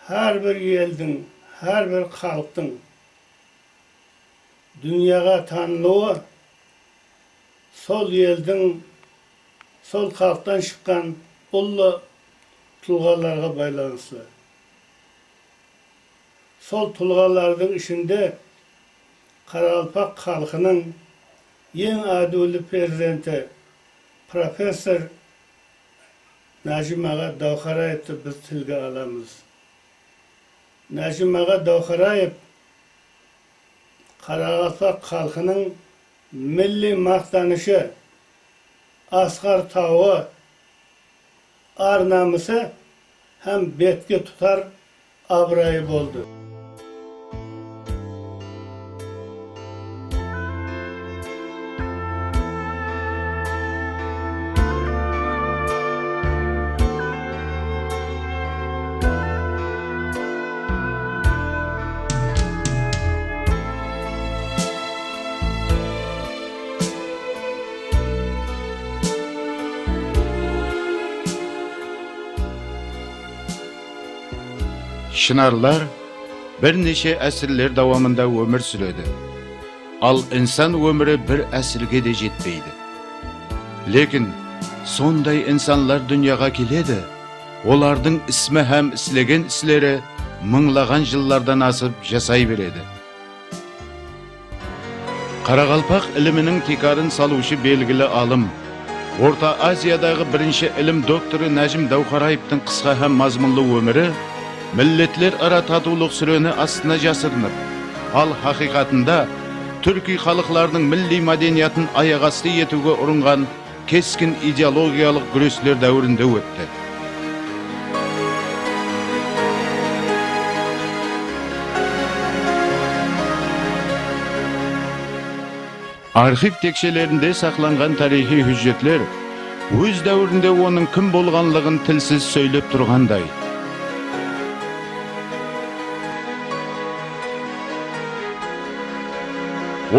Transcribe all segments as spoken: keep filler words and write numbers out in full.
Hár bir eldiń, hár bir xalıqtıń dúnyaǵa tanılıwı sol eldiń, sol xalıqtan shıqqan ullı tulǵalarǵa baylanıslı. Sol tulǵalardıń ishinde qaraqalpaq xalqınıń eń ádiwli perzenti, professor Nájim aǵa Dáwqaraevtı biz tilge alamız. Nájim aǵa Dáwqaraev qaraqalpaq xalqınıń milliy maqtanıshı, asqar tawı, ar-namısı hám betke tutar abırayı boldı. Shınarlar bir neshe ásirler dawamında ómir súredi. Al insan ómiri bir ásirge de jetpeydi. Lekin sonday insanlar dúnyaǵa keledi, olardıń ismi hám islegen isleri mıńlaǵan jıllardan asıp jasay beredi. Qaraqalpaq iliminiń tiykarın salıwshı belgili alım, Orta Aziyadaǵı birinshi ilim doktorı Nájim Dáwqaraevtıń qısqa hám mazmunlı ómiri milletler ara tatıwlıq súreni astına jasırınıp, al haqıyqatında túrkiy xalıqlardıń milliy mádeniyatın ayaq astı etiwge urınǵan keskin ideologiyalıq gúresler dáwirinde ótti. Arxiv tekshelerinde saqlanǵan tariyxıy hújjetler óz dáwirinde onıń kim bolǵanlıǵın tilsiz sóylep turǵanday.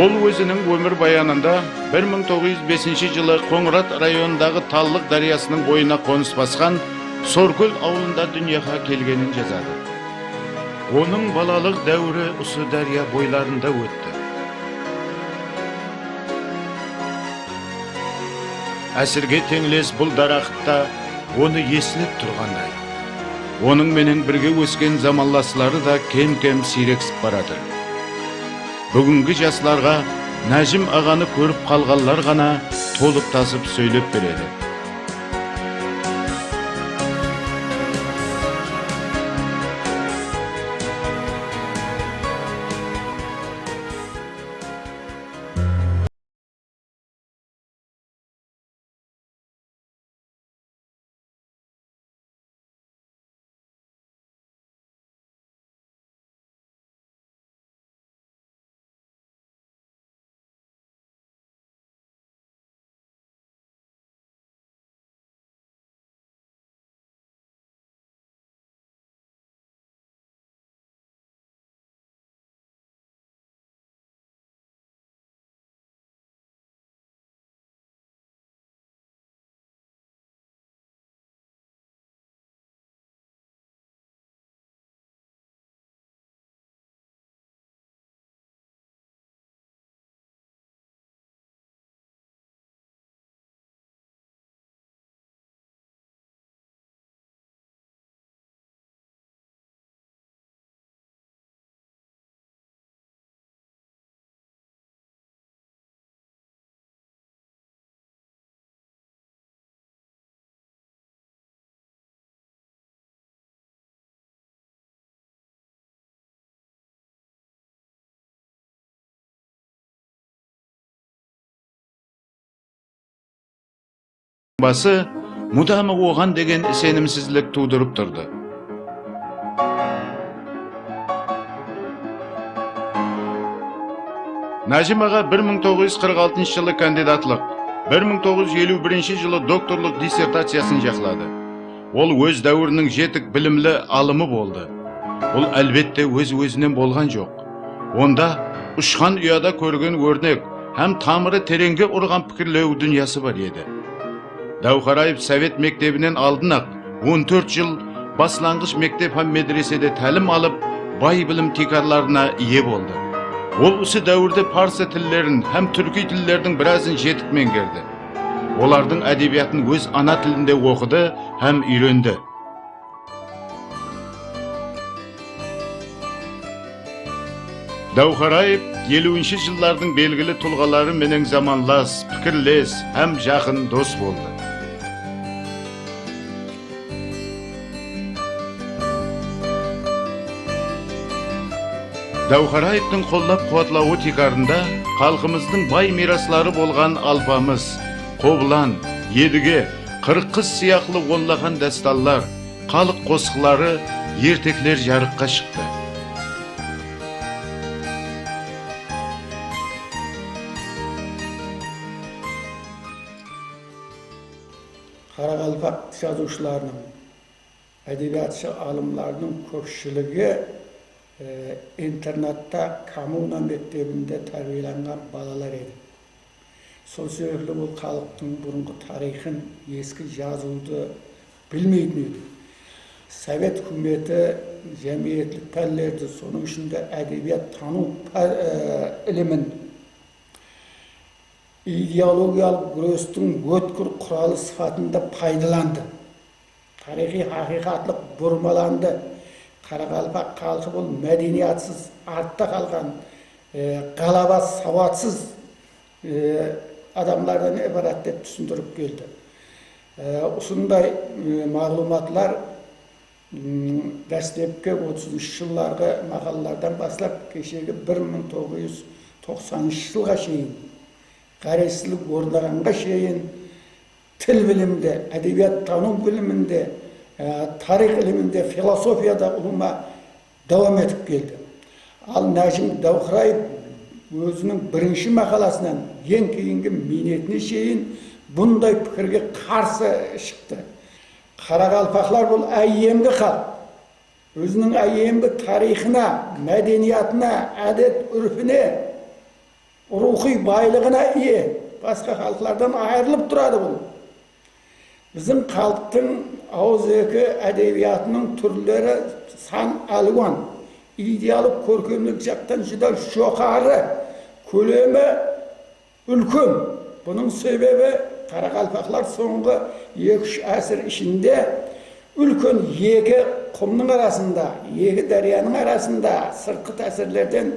Ol óziniń ómir bayanında bir mıń toǵız júz besinshi jılı Qońırat rayonındaǵı Tallıq dáryasınıń boyına qonıs basqan Sorkól awılında dúnyaǵa kelgenin jazadı. Onıń balalıq dáwiri usı dárya boylarında ótti. Ásirge teńles bul daraxt ta onı esletip turǵanday. Onıń menen birge ósken zamanlasları da kem-kem siyreksip baratır. Búgingi jaslarǵa Nájim aǵanı kórip qalǵanlar ǵana tolıp-tasıp sóylep beredi. Bası mudamı oǵan degen isenimsizlik tuwdırıp turdı. Nájim aǵa bir mıń toǵız júz qırq altınshı jılı kandidatlıq, bir mıń toǵız júz eliw birinshi jılı doktorlıq dissertaciyasın jaqladı. Ol óz dáwiriniń jetik bilimli alımı boldı. Bul, álbette, óz-ózinen bolǵan joq. Onda ushqan uyada kórgen órnek hám tamırı tereńge urǵan pikirlew dúnyası bar edi. Dáwqaraev sovet mektebinen aldın-aq on tórt jıl baslanǵısh mektep hám medresede tálim alıp, bay bilim tiykarlarına iye boldı. Ol usı dáwirde parsı tillerin hám túrkiy tillerdiń birazın jetik meńgerdi. Olardıń ádebiyatın óz ana tilinde oqıdı hám úyrendi. Dáwqaraev eliwinshi jıllardıń belgili tulǵaları menen zamanlas, pikirles hám jaqın dos boldı. Dáwqaraevtıń qollap-quwatlawı tiykarında xalqımızdıń bay miyrasları bolǵan Alpamıs, Qobılan, Edige, Qırıq qız sıyaqlı onlaǵan dástanlar, xalıq qosıqları, ertekler jarıqqa shıqtı. Qaraqalpaq jazıwshılarınıń, ádebiyatshı alımlarınıń kópshiligi, e, internatta, kommuna mektebinde tárbiyalanǵan balalar edi. Sol sebepli ol xalıqtıń burınǵı tariyxın, eski jazıwdı bilmeytin edi. Sovet húkimeti jámiyetlik pánlerdi, sonıń ishinde ádebiyat tanıw pá-, e, ilimin ideologiyalıq gúrestiń ótkir quralı sıpatında paydalandı. Tariyxıy haqıyqatlıq burmalandı. Qaraqalpaq xalqı bul mádeniyatsız, artta qalǵan, e, ǵalaba sawatsız, e, adamlardan ibarat dep túsindirip keldi. E, usınday, e, maǵlıwmatlar, m, dáslepki otızınshı jıllarǵı maqalalardan baslap keshegi bir mıń toǵız júz toqsanınshı jılǵa sheyin, ǵárezsizlik ornaǵanǵa sheyin, til biliminde, ádebiyat tanıw biliminde, e, tariyx iliminde, filosofiyada ulıwma dawam etip keldi. Al, Nájim Dáwqaraev óziniń birinshi maqalasınan eń keyingi miynetine sheyin bunday pikirge qarsı shıqtı. Qaraqalpaqlar bul áyyemgi xalıq. Óziniń áyyemgi tariyxına, mádeniyatına, ádet-úrpine, ruwxıy baylıǵına iye, basqa xalıqlardan ayırılıp turadı bul. Biziń xalıqtıń awızeki ádebiyatınıń túrleri san álwan, ideyalıq kórkemlik jaqtan júdá joqarı, kólemi úlken. Bunıń sebebi, qaraqalpaqlar sońǵı eki-úsh ásir ishinde úlken eki qumnıń arasında, eki dáryanıń arasında sırtqı tásirlerden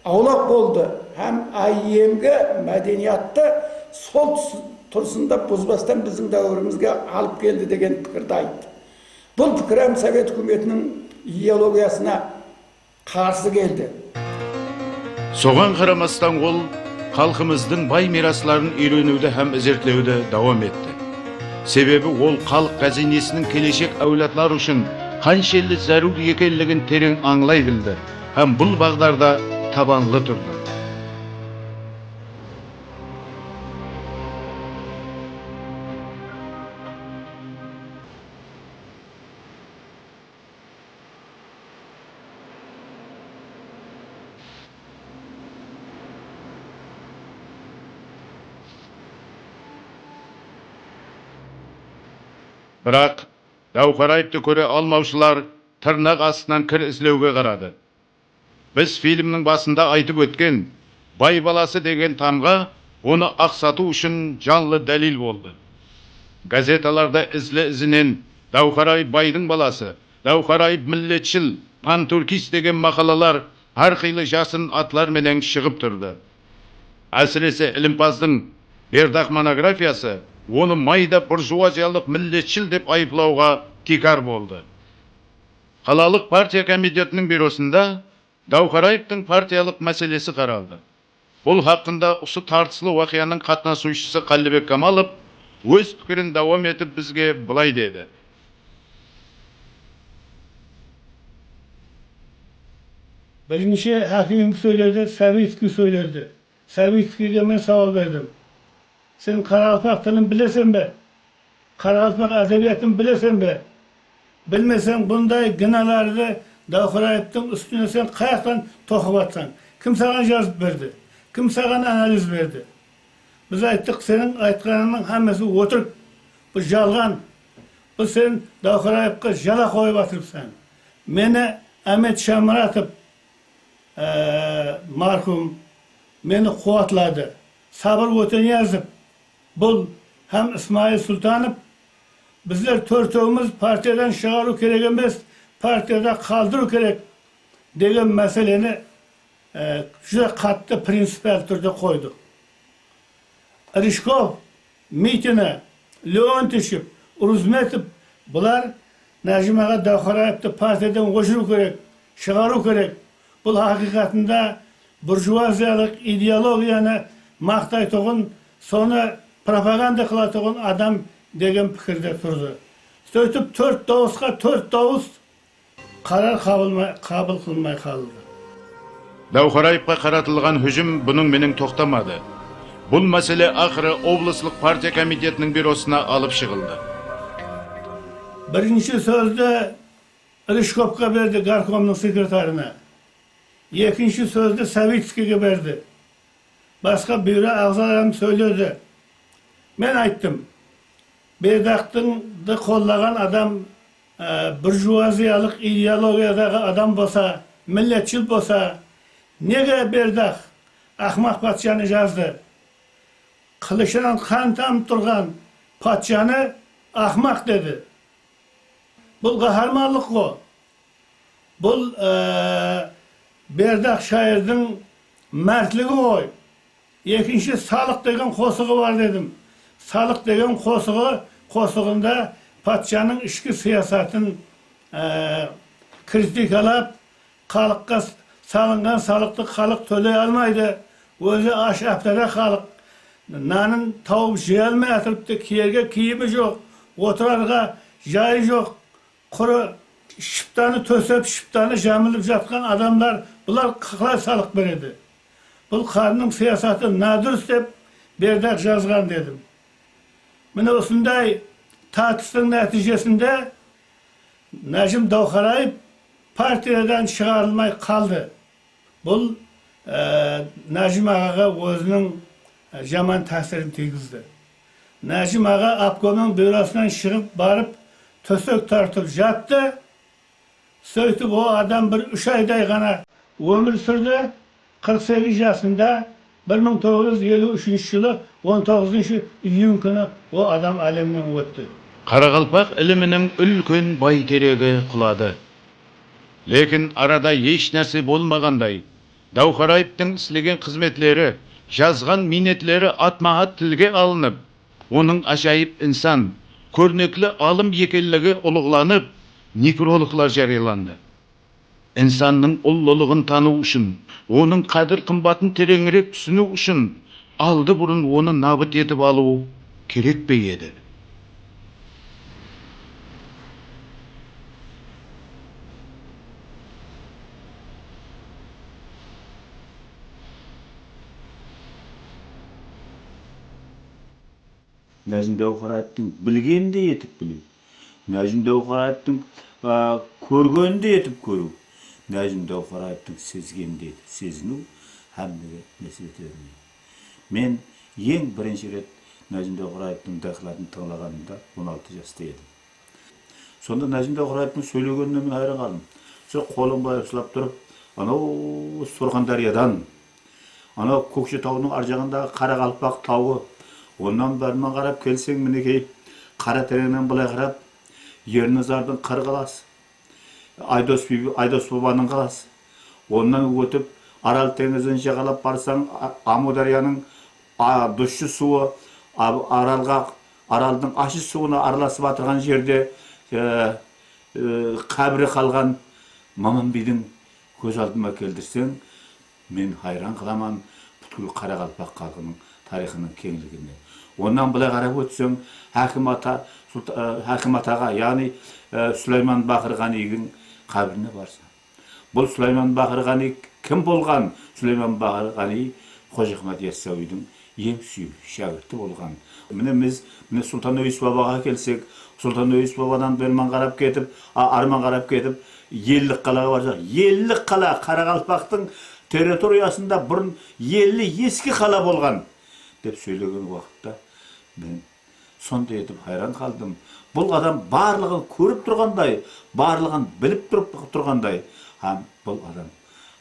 awlaq boldı hám áyyemgi mádeniyattı sol tus-, turısında buzbastan biziń dáwirimizge alıp keldi degen pikirdi ayttı. Bul pikir hám sovet húkimetiniń ideologiyasına qarsı keldi. Soǵan qaramastan, ol xalqımızdıń bay miyrasların úyreniwdi hám izertlewdi dawam etti. Sebebi ol xalıq ǵáziynesiniń keleshek áwladlar ushın qanshelli zárúr ekenligin tereń ańlay bildi hám bul baǵdarda tabanlı turdı. Biraq Dáwqaraevti kóre almawshılar tırnaq astınan kir izlewge qaradı. Biz filmniń basında aytıp ótken "Bay balası" degen tamǵa onı aqsatıw ushın janlı dálil boldı. Gazetalarda izli-izinen "Dáwqaraev baydıń balası", "Dáwqaraev milletshil, pantúrkist" degen maqalalar hár qıylı jasırın atlar menen shıǵıp turdı. Ásirese, ilimpazdıń Berdaq monografiyası onı mayda burjuaziyalıq milletshil dep ayıplawǵa tiykar boldı. Qalalıq partiya komitetiniń byurosında Dáwqaraevtıń partiyalıq máselesi qaraldı. Bul haqqında usı tartıslı waqıyanıń qatnasıwshısı Qállibek Kamalov óz pikirin dawam etip bizge bılay dedi. Birinshi Hákimov sóyledi, Savickiy sóyledi. Savickiy men sawal berdim. Sen qaraqalpaq tilin bileseń be? Qaraqalpaq ádebiyatın bileseń be? Bilmeseń, bunday ginalardı Dáwqaraevtıń ústine sen qayaqtan toqıp atsań? Kim saǵan jazıp berdi? Kim saǵan analiz berdi? Biz ayttıq, seniń aytqanıńnıń hámmesi ótirik. Bul jalǵan. Bul sen Dáwqaraevqa jala qoyıp atırıpsań. Meni Ámet Shamuratov, e, marhum, meni quwatladı. Sabır Óteniyazov, bul hám Ismayıl Sultanov, bizler tórtewimiz partiyadan shıǵarıw kerek emes, partiyada qaldırıw kerek degen máseleni, e, júdá qattı principial túrde qoydıq. Rıjkov, Mitina, Leontishev, Uruzmetov, bular Nájim aǵa Dáwqaraevtı partiyadan óshiriw kerek, shıǵarıw kerek. Bul haqıyqatında burjuaziyalıq ideologiyanı maqtaytuǵın, sonı propaganda qılatuǵın adam degen pikirde turdı. Sóytip tórt dawısqa tórt dawıs qarar qabılmay-, qabıl qılmay qaldı. Dáwqaraevqa qaratılǵan hújim bunıń menen toqtamadı. Bul másele aqırı oblastlıq partiya komitetiniń byurosına alıp shıǵıldı. Birinshi sózdi Rıjkovqa berdi, gorkomnıń sekretarına. Ekinshi sózdi Savitskiyge berdi. Basqa byuro aǵzaları hám sóyledi. Men ayttım, Berdaqtıńdı qollaǵan adam, e, burjuaziyalıq ideologiyadaǵı adam bolsa, milletshil bolsa, nege Berdaq aqmaq patshanı jazdı? Qılıshınan qan tamıp turǵan patshanı aqmaq dedi. Bul qaharmanlıq ǵo. Bul, e, Berdaq shayırdıń mártligi ǵoy. Ekinshi Salıq degen qosıǵı bar dedim. Salıq degen qosıǵı, qosıǵında patshanıń ishki siyasatın, e, kritikalap, xalıqqa s-, salınǵan salıqtı xalıq tóley almaydı. Ózi ash áptara xalıq nanın tawıp jey almay atırıptı, kiyerge kiyimi joq, otırarǵa jayı joq. Qurı shıptanı tósep, shıptanı jamılıp jatqan adamlar, bular qalay salıq beredi? Bul xannıń siyasatı nadurıs dep Berdaq jazǵan dedim. Mine usınday tartıstıń nátiyjesinde Nájim Dáwqaraev partiyadan shıǵarılmay qaldı. Bul, e, Nájim aǵaǵa óziniń, e, jaman tásirin tiygizdi. Nájim aǵa obkomnıń byurosınan shıǵıp barıp tósek tartıp jattı. Sóytip o adam bir úsh ayday ǵana ómir súrdi. Qırq segiz jasında bir mıń toǵız júz eliw úshinshi jılı on toǵızınshı iyun kúni o adam álemnen ótti. Qaraqalpaq iliminiń úlken bayteregi quladı. Lekin arada hesh nárse bolmaǵanday, Dáwqaraevtıń islegen xızmetleri, jazǵan miynetleri atma-at tilge alınıp, onıń ájayıp insan, kórnekli alım ekenligi ulıǵlanıp, nekrologlar járiyalandı. Insannıń ullılıǵın tanıw ushın, onıń qádir-qımbatın tereńirek túsiniw ushın aldı burın onı nabıt etip alıw kerek pe edi? Nájim Dáwqaraevtıń bilgenindey etip biliw, Nájim Dáwqaraevtıń, a, kórgenindey etip kóriw, Nájim Dáwqaraevtıń sezgenindey etip seziniw hámmege násip ete bermeydi. Men eń birinshi ret Nájim Dáwqaraevtıń dokladın tıńlaǵanımda on altı jasta edim. Sonda Nájim Dáwqaraevtıń sóylegenine men hayran qaldım. Sol qolın bılay uslap turıp, anaw Surxandáryadan, anaw Kókshetawdıń arjaǵındaǵı Qaraqalpaq tawı, onnan bárman qarap kelseń, minekey, Qaratereńnen bılay qarap, Ernazardıń qır qalası, Aydos biy, Aydos babanıń qalası. Onnan ótip, Aral teńizin jaǵalap barsań, A-, Amudáryanıń, a, dushshı suwı, a, Aralǵa, Araldıń ashı suwına aralasıp atırǵan jerde, e, e, qábiri qalǵan Maman biydiń kóz aldıma keltirseń, men hayran qalaman pútkil qaraqalpaq xalqınıń tariyxınıń keńligine. Onnan bılay qarap ótseń, Hákim ata, Sulta-, e, Hákim ataǵa, yaǵnıy, e, Sulayman Baqır Ǵaniydiń qábirine barsań. Bul Sulayman Baqır Ǵaniy kim bolǵan? Sulayman Baqır Ǵaniy Xojaxmet Yassawiydiń eń súyikli shákirti bolǵan. Mine biz, mine Sultan Óyis babaǵa kelsek, Sultan Óyis babadan berman qarap ketip, a, arman qarap ketip, Ellik qalaǵa barsaq, Ellik qala Qaraqalpaqtıń territoriyasında burın elli eski qala bolǵan, dep sóylegen waqıtta men Sonday etip hayran qaldım. Bul adam barlıǵın kórip turǵanday, barlıǵın bilip turıp turǵanday, hám bul adam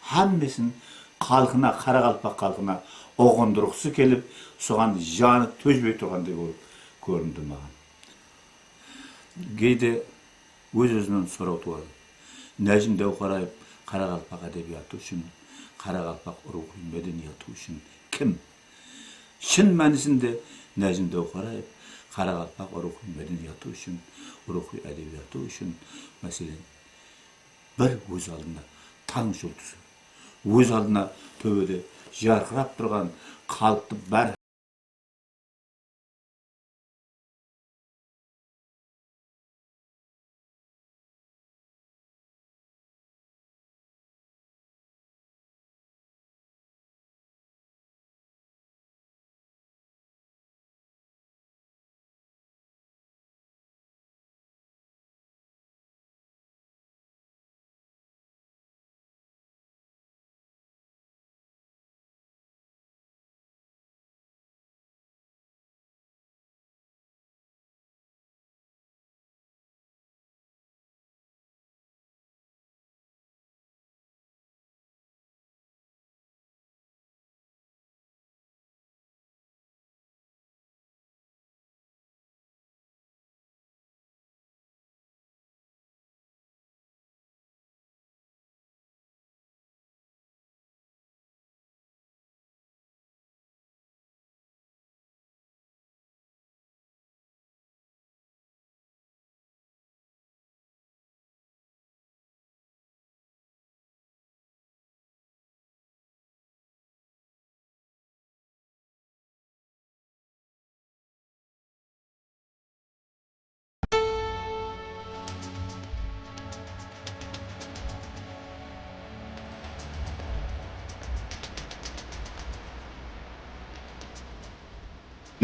hámmesin xalqına, qaraqalpaq xalqına uǵındırǵısı kelip, soǵan janı tózbey turǵanday bolıp kórindi maǵan. Geyde óz-ózinen soraw tuwadı. Nájim Dáwqaraev qaraqalpaq ádebiyatı ushın, qaraqalpaq ruwxıy mádeniyatı ushın kim? Shın mánisinde Nájim Dáwqaraev qaraqalpaq ruwxıy mádeniyatı ushın, ruwxıy ádebiyatı ushın, máselen, bir óz aldına tań juldızı, óz aldına tóbede jarqırap turǵan xalıqtı bár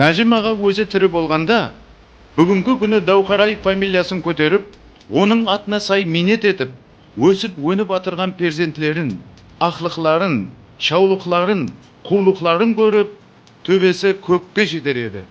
Nájim aǵa ózi tiri bolǵanda, búgingi kúni Dáwqaraev familiyasın kóterip, onıń atına say miynet etip, ósip-ónip atırǵan perzentlerin, aqlıqların, shawlıqların, quwlıqların kórip, tóbesi kókke jeter edi.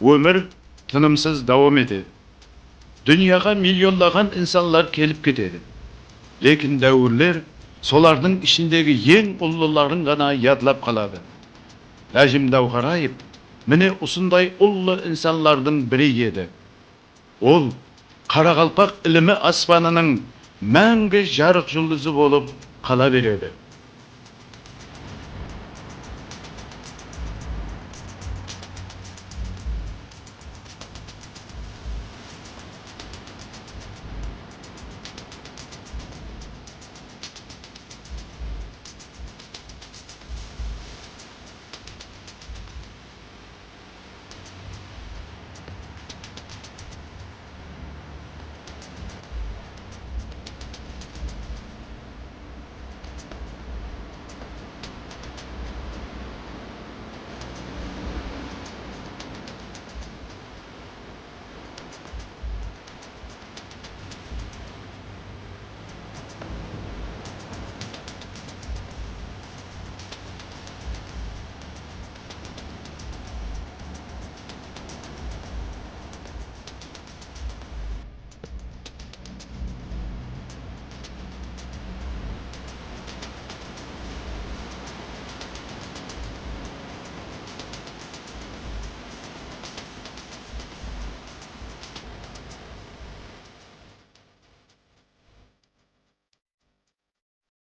Ómir tınımsız dawam etedi. Dúnyaǵa millionlaǵan insanlar kelip ketedi. Lekin dáwirler solardıń ishindegi eń ullıların ǵana yadlap qaladı. Nájim Dáwqaraev, mine, usınday ullı insanlardıń biri edi. Ol qaraqalpaq ilimi aspanınıń máńgi jarıq juldızı bolıp qala beredi.